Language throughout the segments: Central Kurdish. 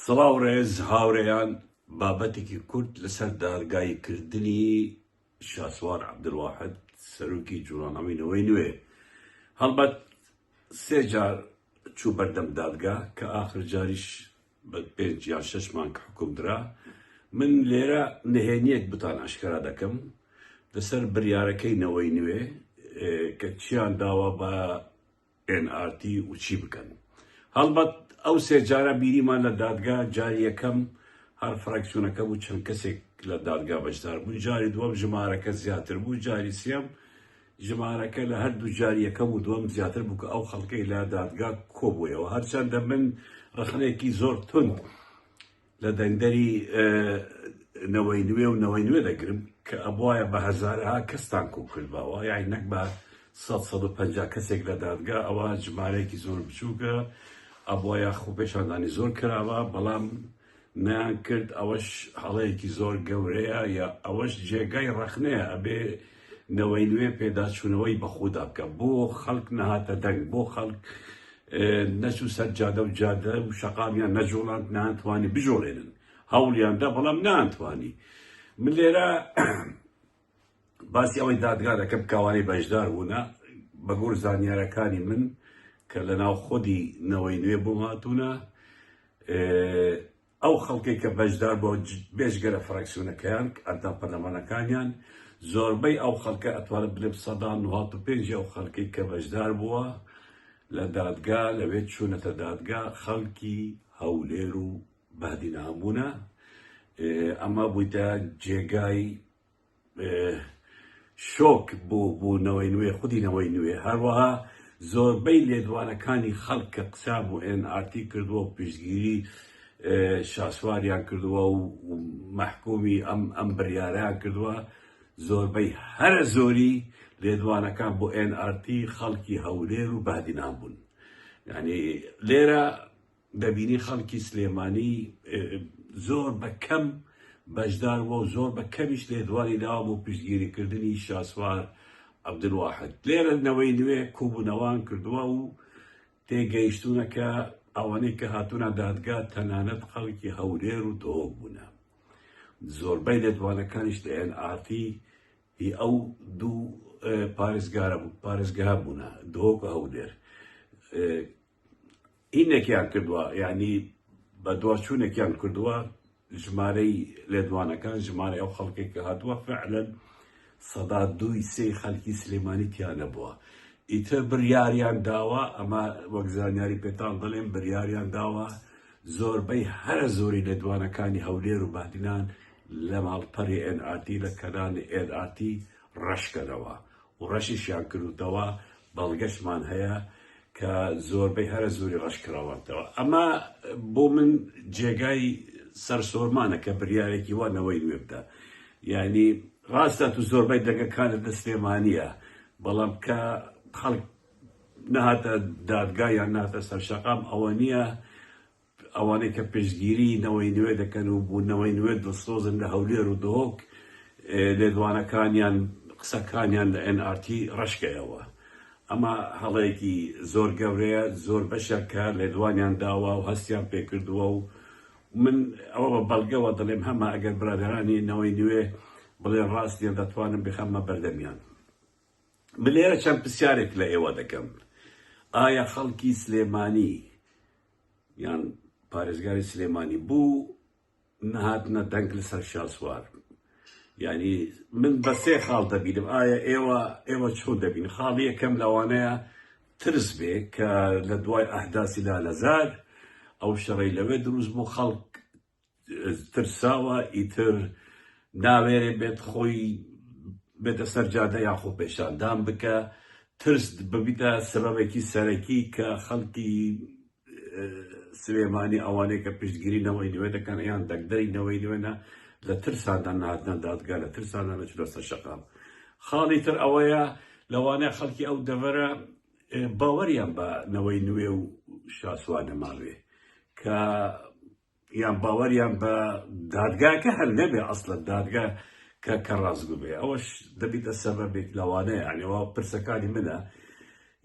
سڵاو ڕێز هاورێیان بابەتێکی کورت لەسەر دادگایی کردنی شاسوار عەبدولواحد سەرۆکی جوڵانەوەی نەوەی نوێ هەڵبەت سێ جار چوو بەردەم دادگا کە ئاخر جاریش بە پێنج یان شەش مانگ حکوم درا من لێرە نهێنیەک بتان ئاشکرا دەکەم لەسەر بریارەکەی نەوەی نوێ کە چیان داوە بە ئێن ئار تی و چی بکەن. هەڵبەت ئەو سێ جارە بینیمان لە دادگا جاری یەکەم هەر فراکسیۆنەکە بوو چەند کەسێک لە دادگا بەشدار بوون، جاری دووەم ژمارەکە زیاتر بوو، جاری سێم ژمارەکە لە هەردوو جاری یەکەم و دووەم زیاتر بوو کە ئەو خەڵکەی لە دادگا کۆبوویەوە. هەرچەندە من ڕەخنەیەکی زۆر توند لە دەنگدەری نەوەی نوێ و نەوەی نوێ دەگرم کە ئەبوایە بە هەزارەها کەستان کۆکردباوە یانی نەک بە سەد 150 کەسێک لە دادگا ئەوە ژمارەیەکی زۆر بچووکە ئەبوایە خۆپێشاندانی زۆر کراوە بەڵام نەیان کرد ئەوەش هەڵەیەکی زۆر گەورەیە یا ئەوەش جێگای ڕەخنەیە ئەبێ نەوەی نوێ پێداچوونەوەی بەخۆدا بکە بۆ خەڵک نەهاتە دەنگ بۆ خەڵک نەچوو سەر جادە و جادە و شەقامیان نەجوڵاند نانتوانی بجوڵێنن هەوڵیان دا بەڵام نانتوانی من لێرە باسی ئەوەی دادگا دەکەم کاوانەی بەشدار بوونە بەگۆر زانیارەکانی من کە لە ناو خودی نەوەی نوێ بۆم هاتوونە ئەو خەڵکەی کە بەشدار بووە بێجگە لە فراکسیۆنەکەیان، ئەندام پەرلەمانەکانیان، زۆربەی ئەو خەڵکە ئەتوانم بلێم 95% ی ئەو خەڵکەی کە بەشدار بووە لە دادگا لەوێ چوونەتە دادگا خەڵکی هەولێر و بەهدینان بوونە ئەمە بوویتە جێگای شۆک بۆ بۆ نەوەی نوێ خودی نەوەی نوێ هەروەها زۆربەی لێدوانەکانی خەڵک کە قسەیان بۆ ئێن ئارتی کردووە و پشتگیری شاسواریان کردووە و مەحکومی ئەم ئەم بڕیارەیان کردووە زۆربەی هەرە زۆری لێدوانەکان بۆ ئێن ئارتی خەڵکی هەولێر و بەهدینان بوون یعنی لێرە دەبینی خەڵکی سلێمانی زۆر بە کەم بەشدار بووە و زۆر بە کەمیش لێدوانی داوە بۆ پشتگیریکردنی شاسوار عەبدولواحد. لێرە نەوەی نوێ کۆبوونەوان کردووە و تێگەیشتوونە کە ئەوانەی کە هاتوونە دادگا تەنانەت خەڵکی هەولێر و دهۆک بوونە. زۆربەی لێدوانەکانیش لە ئێن ئار تی هی ئەو دوو پارێزگارە پارێزگا بوونە، دهۆک و هەولێر. ئینێکیان کردووە یانی بەدواچوونێکیان کردووە ژمارەی لێدوانەکان ژمارەی ئەو خەڵکێک کە هاتووە فعلەن سەدا دووی سێی خەلکی سلێمانی تیا نەبووە ئیتر بریاریان داوە ئەمە وەک زانیاری پێتان دەڵێم بریاریان داوە زۆربەی هەرە زۆری لێدوانەکانی هەولێر و بادینان لە ماڵپەری NRT لە کەنالی NRT ڕەشکەنەوە و ڕەشیشیان کردوتەوە بەڵگەشمان هەیە کە زۆربەی هەرە زۆری ڕەش کراوەتەوە ئەمە بۆ من جێگای سەرسۆرمانە کە بریارێکی وا نەوەی نوێ بدە یعنی ڕاستە تو زۆربەی دەنگەکانت لە سلێمانیە بەڵام کە خەڵک نەهاتە دادگا یان ناتە سەر شەقام ئەوە نییە ئەوانەی کە پشتگیری نەوەی نوێ دەکەن و بۆ نەوەی نوێ دڵسۆزن لە هەولێر و دهۆک لێدوانەکانیان قسەکانیان لە ئێن ئار تی ڕەشکەیەوە ئەمە هەڵەیەکی زۆر گەورەیە زۆر بەشە کە لێدوانیان داوە و هەستیان پێکردووە و من ئەوە بە بەڵگەوە دەڵێم هەمە ئەگەر برادەرانی نەوەی نوێ بڵێن ڕاست نیە دەتوانم بخەمە بەردەمیان من لێرە چەند پرسیارێک لە ئێوە دەکەم ئایا خەڵکی سلێمانی یان پارێزگاری سلێمانی بوو نەهاتنە دەنگ لەسەر شاسوار یعنی من بە سێ خاڵ دەبینم ئایا ئێوە ئێوە چۆن دەبین خاڵی یەکەم لەوانەیە ترس بێ کە لە دوای ئەحداسی لالەزار ئەو شەڕەی لەوێ دروست بوو خەڵک ترساوە ئیتر ناوێرێ بێت خۆی بێتە سەر جادە یان خۆپێشاندان بکە ترس ببیتە سەبەبێکی سەرەکی کە خەڵکی سلێمانی ئەوانەی کە پشتگیری نەوەی نوێ دەکەن یان دەنگدەری نەوەی نوێنە لە ترساندا نهاتنە دادگا لە ترساندا نەچونە سەر شەقام خاڵی تر ئەوەیە لەوانەیە خەڵکی ئەو دەڤەرە باوەریان بە نەوەی نوێ و شاسوا نەماوێ کە یان باوەریان بە دادگاکە هەر نەبێ ئەسڵەن دادگا کە کە ڕاستگو بێ ئەوەش دەبیتە سەبەبێک لەوانەیە یعنی ئەوە پرسەکانی منە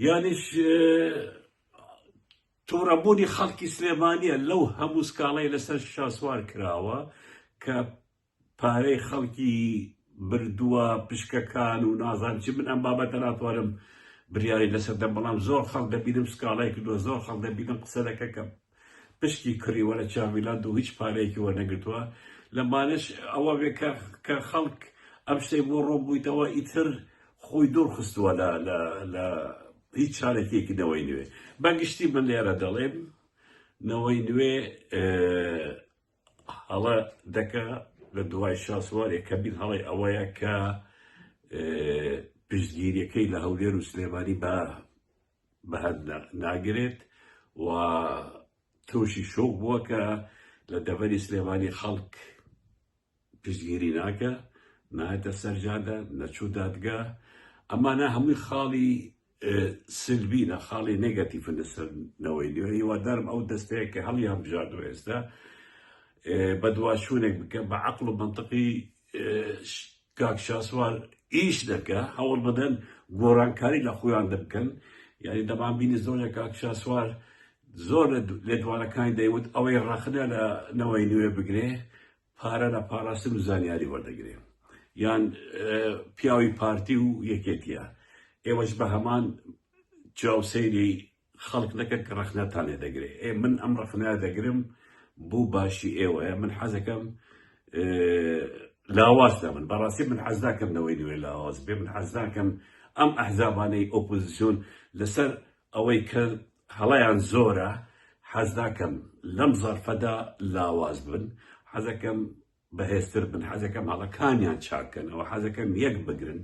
یانیش. توڕەبوونی خەڵکی سلێمانیە لەو هەموو سکاڵای لەسەر شاسوار کراوە کە پارەی خەڵکی بردووە پشکەکان و نازانم چی من ئەم بابەتە ناتوانم بریاری لەسەر دەم بەڵام زۆر خەڵک دەبینم سکاڵای کردووە زۆر خەڵک دەبینم قسە دەکە کە پشکی کڕیوە لە چاڤیلاند و هیچ پارەیەکی وەرنەگرتووە لەمانەش ئەوە بێ کە کە خەڵک ئەم شتەی بۆ ڕۆن بوویتەوە ئیتر خۆی دوور خستووە لە لە لە هیچ چارەکیەکی نەوەی نوێ بەگشتی من لێرە دەڵێم نەوەی نوێ هەڵە دەکا لە دوای شاسوار یەکەمین هەڵەی ئەوەیە کە پشتگیریەکەی لە هەولێر و سلێمانی بە بەهەند ناگرێت و تووشی شۆک بووە کە لە دەڤەری سلێمانی خەڵک پشتگیری ناکە نایەتە سەر جادە نەچوو دادگا ئەمانە هەمووی خاڵی سلبینە خاڵی نێگەتیفن لەسەر نەوەی نوێ هیوادارم ئەو دەستەیە کە هەڵیان بژاردوە ئێستا بەدواچوونێک بکە بە عەقڵ و مەنتقی کاک شاسوار ئیش دەکە هەوڵ بدەن گۆڕانکاری لە خۆیان دەبکەن یعنی دەمان بینی زۆر لە کاک شاسوار زۆر لە لێدوانەکانی دەیوت ئەوەی ڕەخنە لە نەوەی نوێ بگرێ پارە لە پاراستن و زانیاری وەردەگرێ یان پیاوی پارتی و یەکێتیە ئێوەش بە هەمان چاو سەیری خەڵک نەکەن کە ڕەخنەتان لێ دەگرێ ئێ من ئەم ڕەخنە دەگرم بۆ باشی ئێوەیە من حەزەکەم لاواز نەبن بەڕاستی من حەز ناکەم نەوەی نوێ لاواز بێ من حەز ناکەم ئەم ئەحزابانەی ئۆپۆزیسیۆن لەسەر ئەوەی کە هەڵەیان زۆرە حەز ناکەم لەم زەرفەدا لاواز بن حەزەکەم بەهێزتر بن حەزەکەم هەڵەکانیان چاککەنەوە حەزەکەم یەک بگرن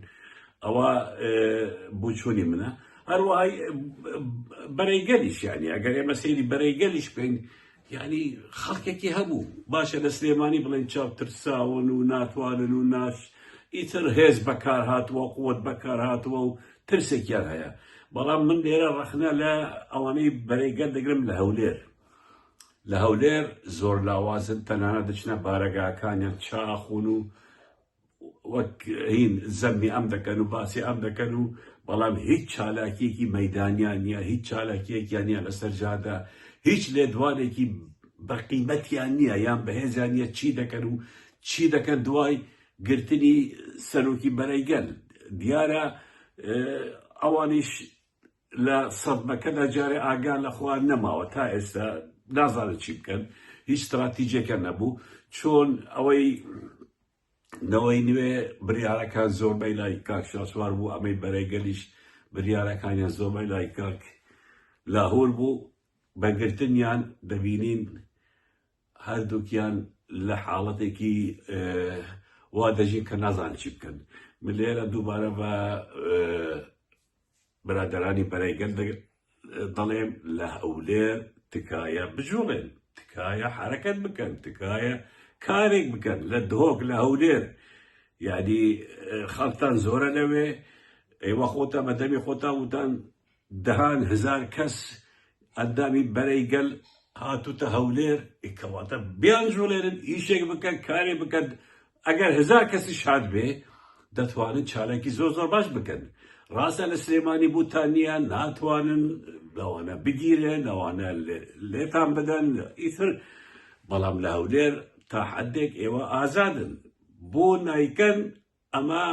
ئەوە بۆچوونی منە هەروەها بەرەی گەلیش یانی ئەگەر ئێمە سەیری بەرەی گەلیش بکەین یعنی خەڵکێکی هەبوو باشە لە سلێمانی بڵێن چاو ترساون و ناتوانن و ناش ئیتر هێز بەکار هاتووە قوت بەکار هاتووە و ترسێکیان هەیە بەڵام من لێرە ڕەخنە لە ئەوانەی بەرەی گەل دەگرم لە هەولێر لە هەولێر زۆر لاوازن تەنانەت دەچنە بارەگاکانیان چاخون و وەک هین زەمی ئەم دەکەن و باسی ئەم دەکەن و بەڵام هیچ چالاکیەکی مەدانیان نییە هیچ چالاکیەکیان نییە لەسەر جادە هیچ لێدوانێکی بەقیمەتیان نییە یان بەهێزیان نییە چی دەکەن و چی دەکەن دوای گرتنی سەرۆکی بەرەی گەل دیارە ئەوانیش لە سەدمەکەدا جارێ ئاگا لە خۆیان نەماوە تا ئێستا نازانن چی بکەن هیچ ستراتیجێکە نەبوو چۆن ئەوەی نەوەی نوێ بریارەکان زۆربەی لای کاک شاسوار بوو ئەمەی بەرەی گەلیش بریارەکانیان زۆربەی لای کاک لاهور بوو بەگرتنیان دەبینین هەردووکیان لە حاڵەتێکی وا دەژین کە نازان چی بکەن من لێرە دووبارە بە برادەرانی بەرەی گەل دەڵێم لە هەولێر تکایە بجوڵێن تکایە حرەکەت بکەن تکایە کارێک بکەن لە دهۆک لە هەولێر یعنی خەڵکتان زۆرە لەوێ ئێوە خۆتان بە دەمی خۆتان وتان دەهان هزار کەس ئەندامی بەرەی گەل هاتوتە هەولێر کەواتە بیان جوڵێنن ئیشێک بکەن کارێ بکەن ئەگەر هزار کەسیش هات بێ دەتوانن چالاکی زۆر زۆر باش بکەن ڕاستە لە سلێمانی بوتان نییە ناتوانن لەوانە بگیرێن لەوانە لێتان بدەن ئیتر بەڵام لە هەولێر تا حدێک ئێوە ئازادن بۆ نایکەن ئەمە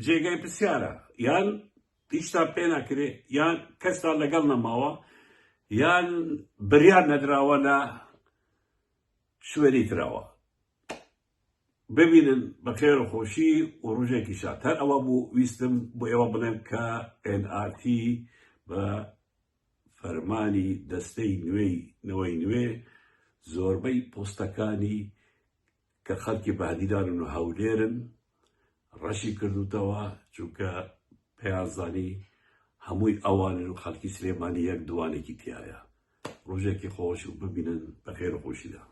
جێگای پرسیارە یان هیچتان پێ ناکرێ یان کەستان لەگەڵ نەماوە یان بریار نەدراوە لە شوێنی تراوە ببینن بە خێر و خۆشی و ڕژێکی شاد هەر ئەوە بوو ویستم بۆ ئێوە بڵێم کە NRT بە فەرمانی دەستەی نوێی نەوەی نوێ زۆربەی پۆستەکانی کە خەڵکی بەهدیدانن و هەولێرن ڕەشی کردوتەوە چونکە پێیان زانی هەمووی ئەوانن و خەڵکی سلێمانی یەک دوانێکی تایە ڕۆژێکی خۆش و ببینن بەخێر و خۆشیدا.